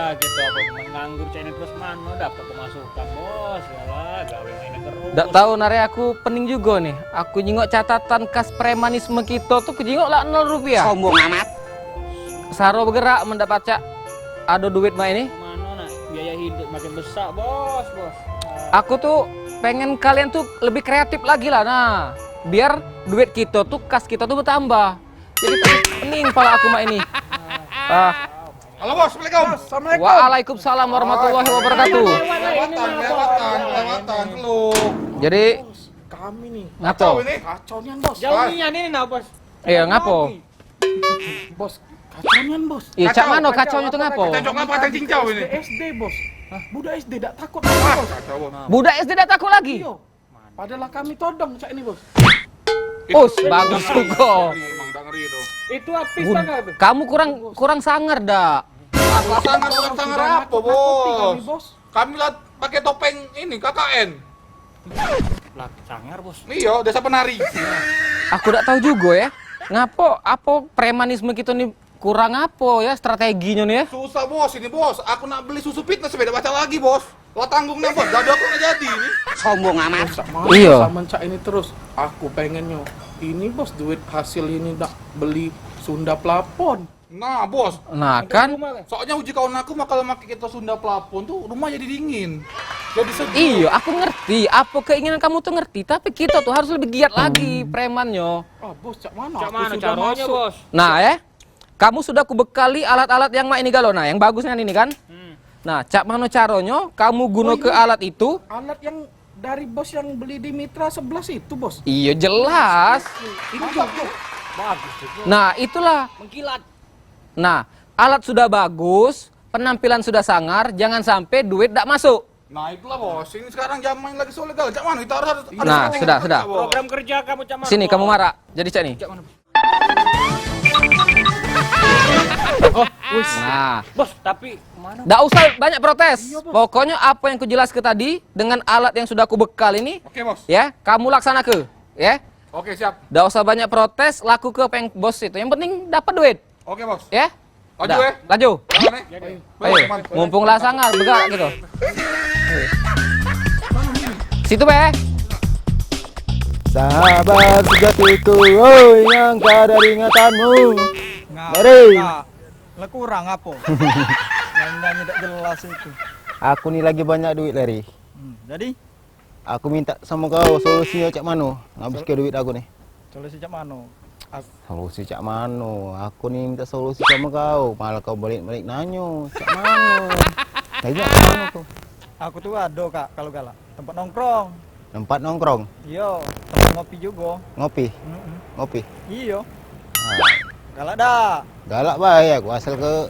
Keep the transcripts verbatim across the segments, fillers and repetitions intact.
Gitu apa menganggur cak ini terus mano dapat pemasukan, Bos? Yalah, gawe main terus. Dak tahu, nare aku pening juga nih. Aku jingok catatan kas premanisme kita tuh, ku jingok lah nol rupiah. Sombong amat. Saro begerak men dak pacak ado duit mak ini. Mano nak biaya hidup makin besar, Bos, Bos. Aku tuh pengen kalian tuh lebih kreatif lagi lah, nah. Biar duit kita tuh, kas kita tuh bertambah. Jadi pening pala aku mak ini. Ah. Halo, Bos, Assalamualaikum. Bos, Assalamualaikum. Waalaikumsalam warahmatullahi wabarakatuh. Kelewatan, kelewatan, kelewatan, lu. Jadi, Bos, kami nih. Ngapo? Kacau ini. Kacau nian, Bos. Jauh nian ini nah, Bos. Iya, ngapo? Bos, kacau nian, Bos. Iya, cak mano kacaunyo tu ngapo? Kacau ngapo, kacau cincau ini? S D, S D, Bos. Hah? Budak S D dak takut lagi, Bos. Kacau, Bos. Budak S D dak takut lagi? Iyo. Padahal kami todong cak ini, Bos. Us, bagus juga. Emang dak ngeri tu. Itu artis Bun, sangar tu. Kamu kurang, kurang sangar dak? Kurang sangar, kurang sangar apo, Bos? Kami lah pakai topeng ini, K K N. Lah, sangar, Bos. Iyo, desa penari. Aku dak tahu juga ya. Ngapo, apo premanisme kita ni kurang apo ya strateginyo ni ya? Susah, Bos, ini, Bos. Aku nak beli susu fitness, beda baca lagi, Bos. Wah, tanggung nih, Bos. Dado aku nggak jadi ini. Sombong amat. Iyo. Sama cak ini terus. Aku pengennya ini, Bos, duit hasil ini nak beli Sunda plafon. Nah, Bos. Nah, kan? Soalnya uji kawan aku mah kalau pakai kita Sunda plafon tuh rumah jadi dingin. Jadi sejuk. Iyo, aku ngerti. Apa keinginan kamu tuh ngerti. Tapi kita tuh harus lebih giat lagi, premannyo. Ah, Bos, cak mana? Cak mana caronyo, Bos? Nah, eh. Kamu sudah kubekali alat-alat yang mak ini galo. Nah, yang bagus kan ini kan? Hmm. Nah, cak mano caronyo kamu gunoke alat itu? Alat yang dari Bos yang beli di Mitra sebelas itu, Bos? Iyo, jelas. Itu bagus. Bagus itu. Nah, itulah. Mengkilat. Nah, alat sudah bagus, penampilan sudah sangar, jangan sampai duit dak masuk. Nah, itulah, Bos. Ini sekarang zaman lagi so legal. Cak mano kita harus, harus. Nah, sudah, sudah. Program kerja kamu cak mano? Sini, kamu marak. Jadi cak ni. Cak mano? Oh, wis. Nah. Bos, tapi mano? Dak usah banyak protes. Iyo, Bos. Pokoknyo apo yang kujelaske tadi dengan alat yang sudah kubekal ini, oke, Bos. Ya, kamu laksanake, ya. Oke, siap. Dak usah banyak protes, lakuke apo yang Bos itu. Yang penting dapat duit. Oke, Bos. Ya? Laju, eh. Laju. Jalan, eh. Ayo, mumpung lah sangar, begak gitu. Situ, be. Sahabat sejatiku, oi, yang tak ada ingatanmu. Ngapa, Leri? Kak? Lah kurang apo? Nyanyi dak jelas itu. Aku ni lagi banyak duit, Leri. Hmm, jadi? Aku minta samo kau solusinyo cak mano ngabiske duit aku ni. Solusi cak mano? Ak- Solusi cak mano? Aku ni minta solusi samo kau, malah kau balik-balik nanyo cak mano. Tanya cak mano tu? Aku tu ado, Kak, kalu galak. Tempat nongkrong. Tempat nongkrong? Iyo, tempat ngopi jugo. Ngopi? Mm-mm. Ngopi? Iyo. Nah. Galak dak? Galak bae aku, asal ke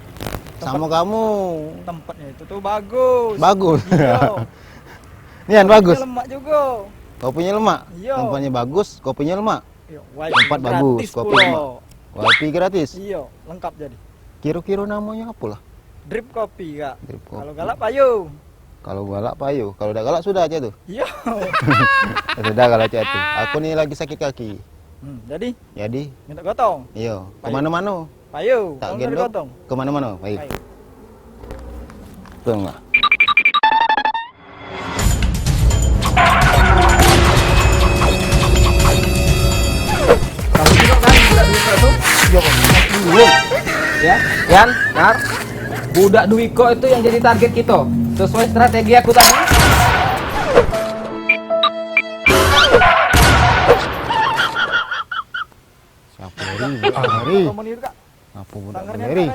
samo kamu. Tempatnyo itu tu bagus. Bagus. Iyo. Nian bagus. Kopinya lemak jugo. Kopinya lemak. Iyo. Tempatnyo bagus, kopinya lemak. Iyo, wifi gratis pulo. Tempat bagus, kopi lemak. Wifi gratis. Iyo, lengkap jadi. Kiro-kiro namonyo apo lah? Drip kopi, Kak. Drip kopi. Kalu galak payo. Kalu galak payo. Kalu dak galak sudah cak tu. Iyo. Sudah kalu cak tu. Aku ni lagi sakit kaki. Hmm, jadi? Jadi? Minta gotong? Iyo. Payo. Kemano-mano. Payo. Tak gendong. Kemano-mano. Payo. Payo. Tengah. Kamu tengok kan budak Dwiko itu? Iya, Bos. Dulu. Ya, Yan, Nar. Budak Dwiko itu yang jadi target kita. Sesuai strategi aku tadi. Siapa lagi? Budak Leri. Apa budak Leri?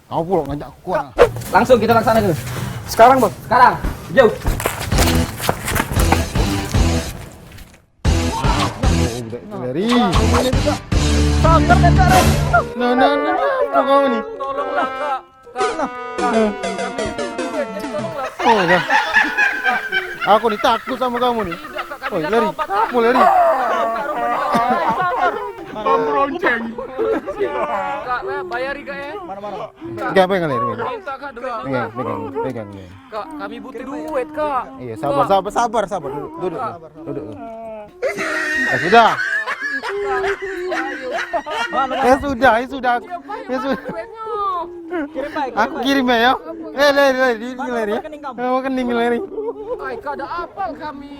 Kau pulak ngajak aku kuat. Langsung kita laksanakan. Sekarang, Bos. Sekarang. Jauh. Oh, budak Leri. Sanggar, Kak. Nah, nah, nah, nah, apa kau ni? Tolonglah, Kak. Kak. Nah. Kami butuh duit, jadi tolonglah. Oh, ya. Aku ni takut sama kamu ni. Tidak, Kak, kami. Oi, Leri. Apa, Leri? Kak, rumah sakit. Sanggar. Pemronceng. Kak, bayari, Kak, ya. Mana, mana? Pegang, pegang, Leri. Minta, Kak, dua. Pegang, pegang, pegang, pegang. Kak, kami butuh duit, Kak. Iya, sabar, sabar, sabar, sabar. Duduk, duduk, duduk. Ya sudah. Ya sudah, ya sudah. Ya sudah. Kirim bae, kirim bae. Aku kirim bae yo. Eh, lari, lari, lari, lari. Rekening kamu. Eh, rekening lari. Ai, kada apal kami.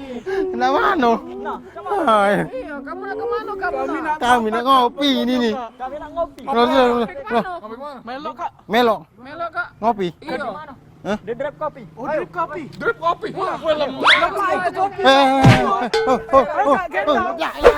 Nak mano? Nah, coba. Ai. Iya, kamu nak ke mano kamu? Kami nak ngopi ini nih. Kami nak ngopi. Terus, terus, terus. Ngopi ke mano? Melok, Kak. Melok. Melok, Kak. Ngopi. Iya. Hah? Di drip kopi. Oh, drip kopi. Drip kopi. Wah, lemak. Lemak itu kopi. Eh, eh, eh, oh, oh, oh, oh, ya, ya.